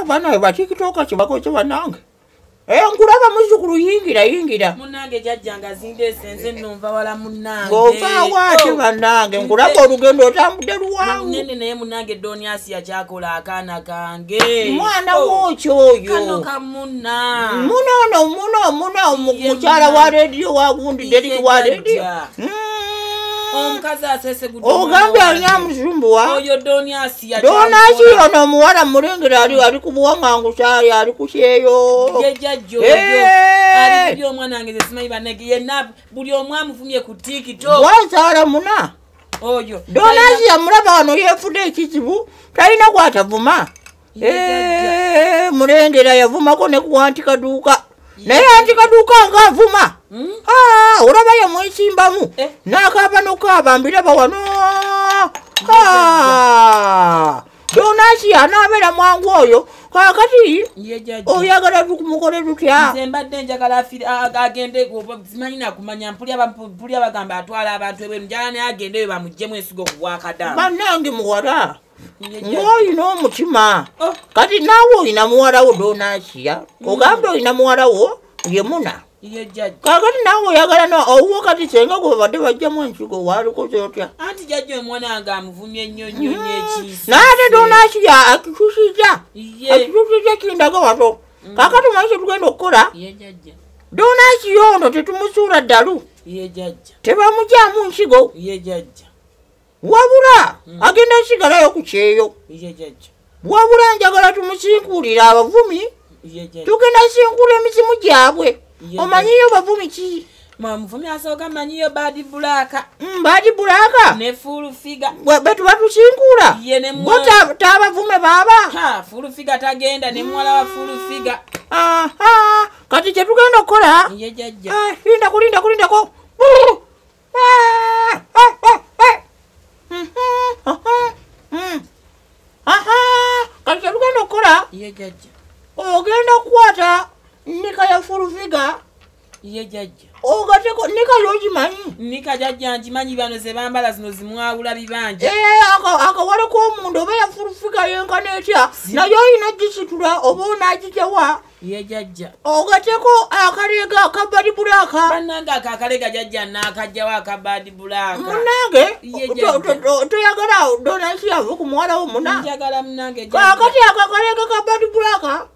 Bana batikitoka kibakoze bannange. Nkulaba muzzukulu yingira yingira. Munnange jjajja nga zindeese nze nno nva wala munnange. Ng'ovaawo ate bannange nkulaba olugendo otambudde luwanvu. Munene naye munnange Doniasi yakyakola akaana kange. Mwana w'okyo oyo. Kano kamunna. Muno muno muno mukyala wa rediyo wa gundi Deriki wa rediyo. Omukazi asesegudde. Ogambye alina amusumbuwa. Oyo Doniasi ya. Donasi ono omuwala mulengera ali ku buwaŋŋangusa ali ku kyeyo. Ye jjajja oyo. Ali buli omwana wange nze simanyi bannange yenna buli omu amuvumye ku TikTok. Wazaala muna. Oyo. Donasi yamulaba wano yeefudde ekizibu talina gw'atavuma. Mulengera yavumako ne ku anti Kaduuka. Naye anti Kaduuka ng'avuma. Olaba yamwesimbamu n'akaaba n'okaaba mbiraba wano. Donasi anaabeera mwangu oyo. Kaakati oyagala tukumukole tutya? Nze mbadde njagala agende simanyi nakumanya mpulya bagamba atwala abantu ebweru njagala naye agendeyo bamuggyemu ensigo ku bwakadaama. Bannange muwala ng'olina omutima. Kati naawe olina muwala wo Donasiya. Ogambye olina muwala wo ye Muna. Kaakati naawe oyagala owuwo kati senga gwe babadde bajjamu ensigo waalikoze otya? Anti jjajja omwana wange amuvumye nnyo nnyo nnyo ekiisi. Naye ate Donasiya akisusizza. Akisusizza kindaga wato. Kaakati omanyi kye tugenda okukola? Donasiya ono tetumusuula ddalu. Tebamugyamu nsigo. Wabula agenda sigalayo ku kyeyo. Wabula njagala tumusinkuulira abavumi. Tugenda sinkuula emizimu gyabwe. Omanyiyo bavumi ki? Muvumi asooka manyiyo Bad Black. Bad Black? Ne Full Figure. Betu batusinkuula? Bo tabavume baaba? Full Figure tagenda ne muwala wa Full Figure. Kati kye tugenda okukola? Lindako lindako lindako. Kati kye tugenda okukola? Ogenda kukwata nika ya Full Figure. Ogateko nika yogimanyi. Nika jjajja ngimanyi bano ze bambala zino zimwawula bibanja. Akawale k'omuntu oba ya Full Figure yenkana etya naye olina gisitula oba onaagigyawa. Ye jjajja. Ogateko akalega aka Bad Black. Bannange ako akalega jjajja n'akajjawo aka Bad Black. Munnange toyagala Donasi ave ku muwala wo Muna? Njagala munnange jjajja. Kaakati ako akalega ka Bad Black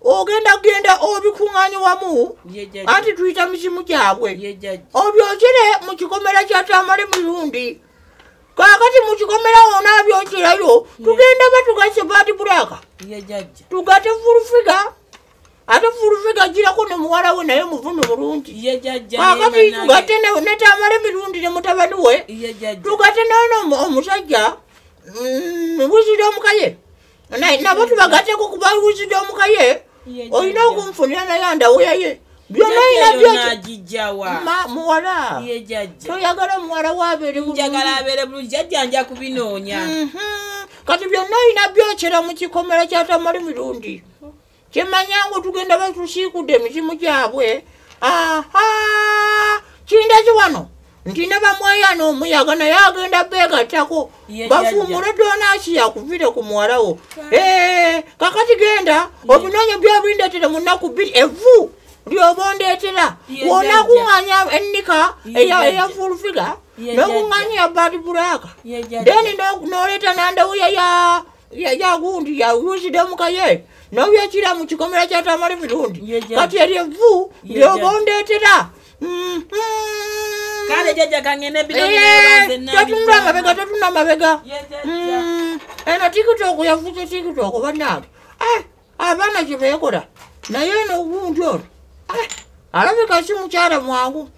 ogenda genda obikuŋŋaanya wamu anti tuyita mizimu gyabwe. Obyokere mu kikomera kya Tamale Mirundi. Kaakati mu kikomera onaabyokerayo tugenda batugase Bad Black. Tugate Full Figure. Ate Full Figure girako ne muwala we naye muvumi bulungi. Kaakati tugate ne Tamale Mirundi ne mutabani we. Tugate n'ono omusajja Wizard Omukaye. Nabo tubagateko kuba Wizard Omukaye. Olina okunfunira naye andawuya ye. Byonna olina by'onaagijjawa. Muwala. Toyagala muwala wo abeere bulungi. Njagala abeere bulungi jjajja nja kubinoonya. Kati byonna olina byokera mu kikomera kya Tamale Mirundi. Kyemanya ngu tugenda batusiikudde emizimu gyabwe. Kindazi wano nti ne bamweyana omuyaga naye agenda beegattako bafuumule Donasi yakuvire ku muwala wo. Kakati genda obinoonye byobindeetere mu nnaku 2 evvu lyoba ondeetera. Wonaakuŋŋaanya ennika eya Full Figure n'okuŋŋaanya ya Bad Black. Then n'oleeta n'andawuya ya gundi ya Wizard Omukaye. N'obyokira mu kikomera kya Tamale Mirundi. Kati eryo evvu lyoba ondeetera. Kale jjajja kangende mbinoonye. Totunula amabega totunula amabega. Eno TikTok yafuuse TikTok bannange. Abaana kye beekola naye eno gundi ono alabika si mukyala mwangu.